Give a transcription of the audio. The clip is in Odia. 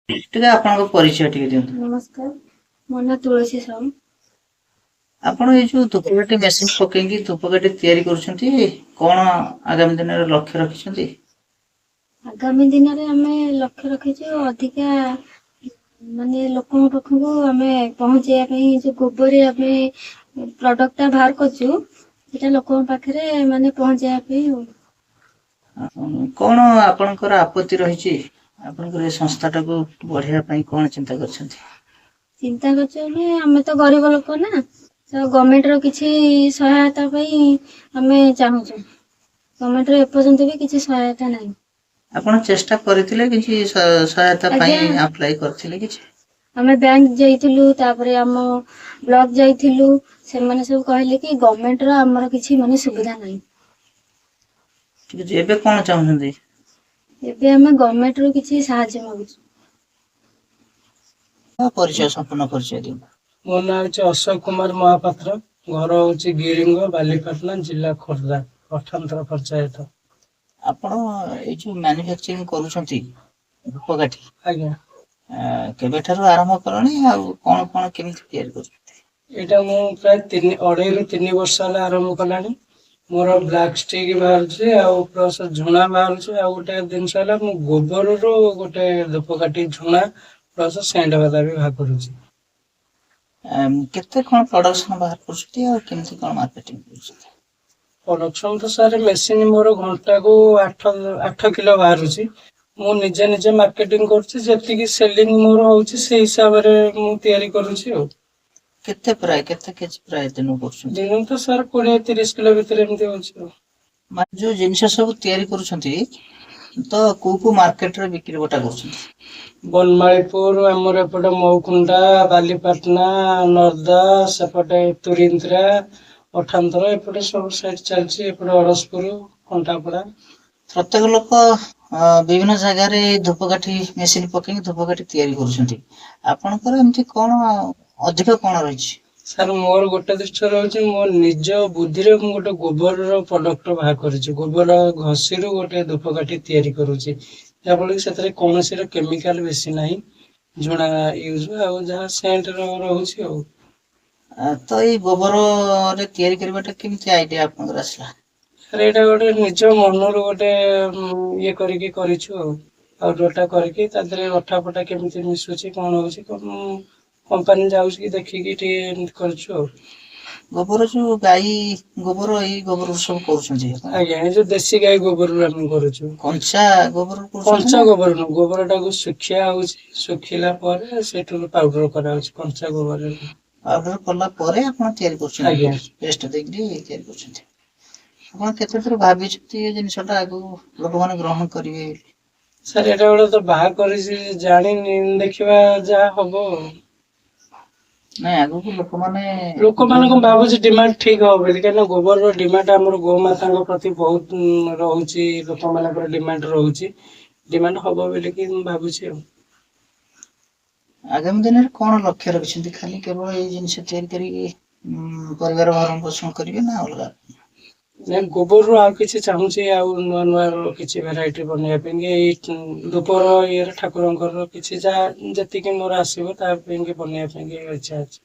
ଟିକେ ଆପଣଙ୍କ ପରିଚୟ ଟିକେ ଦିଅନ୍ତୁ। ନମସ୍କାର, ମୋ ନାଁ ତୁଳସୀ ସାହୁ। ଆପଣ ଏଇ ଯୋଉ ଧୂପକାଠି ମେସିନ ପକେଇକି ଧୂପକାଠି ତିଆରି କରୁଛନ୍ତି, କଣ ଆଗାମୀ ଦିନରେ ଲକ୍ଷ୍ୟ ରଖିଛନ୍ତି? ଆଗାମୀ ଦିନରେ ଆମେ ଲକ୍ଷ୍ୟ ରଖିଛୁ ଅଧିକା ମାନେ ଲୋକଙ୍କ ପାଖକୁ ଆମେ ପହଞ୍ଚେଇବା ପାଇଁ, ଯୋଉ ଗୋବରରେ ଆମେ ପ୍ରଡକ୍ଟ ଟା ବାହାର କରୁଛୁ ସେଟା ଲୋକଙ୍କ ପାଖରେ ମାନେ ପହଞ୍ଚେଇବା ପାଇଁ। ଆଉ କଣ ଆପଣଙ୍କର ଆପତ୍ତି ରହିଛି? ଆପଣଙ୍କର ଏ ସଂସ୍ଥାଟାକୁ ବଢେଇବା ପାଇଁ କଣ ଚିନ୍ତା କରିଛନ୍ତି? ଚିନ୍ତା କରୁଛୁ ଆମେ, ଆମେ ତ ଗରିବ ଲୋକ ନା, ତ ଗଭର୍ଣମେଣ୍ଟ ର କିଛି ସହାୟତା ପାଇଁ ଆମେ ଚାହୁଁଛୁ। ଗଭର୍ଣମେଣ୍ଟ ର ଏପର୍ଯ୍ୟନ୍ତ ବି କିଛି ସହାୟତା ନାହିଁ। ଆପଣ ଚେଷ୍ଟା କରିଥିଲେ କିଛି ସହାୟତା ପାଇଁ? ଆଜ୍ଞା। ଆପ୍ଲାଏ କରିଥିଲେ କିଛି? ଆମେ ବ୍ୟାଙ୍କ ଯାଇଥିଲୁ, ତାପରେ ଆମ ବ୍ଲକ ଯାଇଥିଲୁ, ସେମାନେ ସବୁ କହିଲେ କି ଗଭର୍ଣମେଣ୍ଟ ର ଆମର କିଛି ମାନେ ସୁବିଧା ନାହିଁ। ଠିକ ଅଛି, ଏବେ କଣ ଚାହୁଁଛନ୍ତି? ଏବେ ଆମେ ଗଭର୍ଣମେଣ୍ଟ ରୁ କିଛି ସାହାଯ୍ୟ ମାଗୁଛୁ। ପରିଚୟ, ସମ୍ପୂର୍ଣ୍ଣ ପରିଚୟ ଦିଅନ୍ତୁ। ମୋ ନାଁ ହେଉଛି ଅଶୋକ କୁମାର ମହାପାତ୍ର, ଘର ହେଉଛି ଗିରିଙ୍ଗ, ବାଲିପାଟଣା, ଜିଲ୍ଲା ଖୋର୍ଦ୍ଧା, ଅଠାନ୍ତର ପଞ୍ଚାୟତ। ଆପଣ ଏଇ ଯୋଉ ମ୍ୟାନୁଫ୍ୟାକ୍ଚରିଂ କରୁଛନ୍ତି ଧୂପକାଠି, ଆଜ୍ଞା, କେବେଠାରୁ ଆରମ୍ଭ କଲଣି ଆଉ କଣ କଣ କେମିତି ତିଆରି କରୁଛନ୍ତି? ଏଇଟା ମୁଁ ପ୍ରାୟ 2.5ରୁ 3 ବର୍ଷ ହେଲା ଆରମ୍ଭ କଲାଣି। ମୋର ବ୍ଲାକ୍ ଷ୍ଟିକ୍ ବାହାରୁଛି ଆଉ ପ୍ଲସ୍ ଝୁଣା ବାହାରୁଛି। ଆଉ ଗୋଟେ ଜିନିଷ ହେଲା, ମୁଁ ଗୋବରରୁ ଗୋଟେ ଧୂପକାଠି, ଝୁଣା ପ୍ଲସ୍ ସେଣ୍ଟ ବାଲା ବି ବାହାର କରୁଛି। କେତେ କଣ ପ୍ରଡକ୍ସନ ବାହାର କରୁଛନ୍ତି ଆଉ କେମିତି କଣ ମାର୍କେଟିଂ କରୁଛନ୍ତି? ପ୍ରଡକ୍ସନ ତ ସାର୍, ମେସିନ ମୋର ଘଣ୍ଟାକୁ 8 କିଲୋ ବାହାରୁଛି। ମୁଁ ନିଜେ ନିଜେ ମାର୍କେଟିଂ କରୁଛି, ଯେତିକି ସେଲିଂ ମୋର ହଉଛି ସେଇ ହିସାବରେ ମୁଁ ତିଆରି କରୁଛି। ଆଉ କେତେ ପ୍ରାୟ କେତେ କେଜି ପ୍ରାୟ ଦିନକୁ କରୁଛନ୍ତି? ଦିନକୁ ତ ସାର୍ 20-30 କିଲୋ ଭିତରେ ଏମିତି ହଉଛି। ଆଉ ମାନେ ଯୋଉ ଜିନିଷ ସବୁ ତିଆରି କରୁଛନ୍ତି, ତ କୋଉ କୋଉ ମାର୍କେଟରେ ବିକ୍ରି ବଟା କରୁଛନ୍ତି? ବନମାଳୀପୁର, ଆମର ଏପଟେ ମଉକୁଣ୍ଡା, ବାଲିପାଟଣା, ନର୍ଦା, ସେପଟେ ତୁରିନ୍ତ୍ରା, ଅଠାନ୍ତର, ଏପଟେ ସବୁ ସାଇଡ୍ ଚାଲିଛି। ଏପଟେ ଅଡ଼ଶପୁର, କଣ୍ଟାପଡ଼ା। ପ୍ରତ୍ୟେକ ଲୋକ ବିଭିନ୍ନ ଜାଗାରେ ଧୂପକାଠି ମେସିନ ପକେଇକି ଧୂପକାଠି ତିଆରି କରୁଛନ୍ତି। ଆପଣଙ୍କର ଏମିତି କଣ ଅଧିକ କଣ ରହିଛି? ସାର୍, ମୋର ଗୋଟେ ଦୃଷ୍ଟି ରହୁଛି, ମୋ ନିଜ ବୁଦ୍ଧିରେ ମୁଁ ଗୋଟେ ଗୋବରର ପ୍ରଡକ୍ଟ ବାହାର କରିଛି। ଗୋବର ଘଷିରୁ ଗୋଟେ ଧୂପକାଠି ତିଆରି କରୁଛି, ଯାହାଫଳରେ କି ସେଥିରେ କୌଣସିର କେମିକାଲ ବେଶୀ ନାହିଁ, ଝୁଣା ୟୁଜ୍ ଆଉ ଯାହା ସେଣ୍ଟ ରହୁଛି। ଆଉ ତ ଏଇ ଗୋବରରେ ତିଆରି କରିବାଟା କେମିତି ଆଇଡିଆ ଆପଣଙ୍କର ଆସିଲା? ସାର୍, ଏଇଟା ଗୋଟେ ନିଜ ମନରୁ ଗୋଟେ ଇଏ କରିକି କରିଛୁ। ଆଉ ପାଉଡରଟା କରିକି ତା ଦେହରେ ଅଠା ଫଟା କେମିତି ମିଶୁଛି, କଣ ହଉଛି, କମ୍ପାନୀ ଯାଉଛି କି ଦେଖିକି ଟିକେ ଏମିତି କରିଛୁ। ଆଉ ଗୋବର ଯୋଉ ଗାଈ ଗୋବର, ଏଇ ଗୋବର ସବୁ କରୁଛନ୍ତି ଆପଣ? ଆଜ୍ଞା, ଏ ଯୋଉ ଦେଶୀ ଗାଈ ଗୋବରରୁ ଆମେ କରୁଛୁ। କଞ୍ଚା ଗୋବର କରୁଛନ୍ତି କଞ୍ଚା ନା? ଗୋବର ନୁହଁ, ଗୋବରଟାକୁ ଶୁଖିଆ ହଉଛି, ଶୁଖିଲା ପରେ ସେଇଠୁ ପାଉଡର କରାହଉଛି, କଞ୍ଚା ଗୋବର। ପାଉଡର କଲା ପରେ ଆପଣ ତିଆରି କରୁଛନ୍ତି? ଆଜ୍ଞା। ପେଷ୍ଟ ଦେଇକିରି ତିଆରି କରୁଛନ୍ତି। ଆପଣ କେତେ ଦୂର ଭାବିଛନ୍ତି ଏ ଜିନିଷଟା ଆଗକୁ ଲୋକମାନେ ଗ୍ରହଣ କରିବେ ବୋଲି? ସାର୍, ଏଇଟା ଗୋଟେ ତ ବାହାର କରିଛି, ଜାଣିନି, ଦେଖିବା ଯାହା ହବ। ଆଉ ନାଇଁ, ଆଗକୁ ଲୋକମାନେ ଲୋକମାନଙ୍କୁ ଭାବୁଛି ଡିମାଣ୍ଡ ଠିକ ହବ ବୋଲି, କାହିଁକିନା ଗୋବରର ଡିମାଣ୍ଡ ଆମର ଗୋମାତାଙ୍କ ପ୍ରତି ବହୁତ ରହୁଛି, ଲୋକମାନଙ୍କର ଡିମାଣ୍ଡ ରହୁଛି, ଡିମାଣ୍ଡ ହବ ବୋଲିକି ମୁଁ ଭାବୁଛି। ଆଉ ଆଗାମୀ ଦିନରେ କଣ ଲକ୍ଷ୍ୟ ରଖିଛନ୍ତି? ଖାଲି କେବଳ ଏଇ ଜିନିଷ ତିଆରି କରିକି ପରିବାର ଭରଣ ପୋଷଣ କରିବେ ନା ଅଲଗା? ନାଇଁ, ଗୋବରରୁ ଆଉ କିଛି ଚାହୁଁଛି, ଆଉ ନୂଆ ନୂଆ କିଛି ଭେରାଇଟି ବନେଇବା ପାଇଁ କି, ଏଇ ଧୂପର ଇଏରେ ଠାକୁରଙ୍କର କିଛି ଯାହା ଯେତିକି ମୋର ଆସିବ ତା ପାଇଁ କି ବନେଇବା ପାଇଁ କି ଇଚ୍ଛା ଅଛି।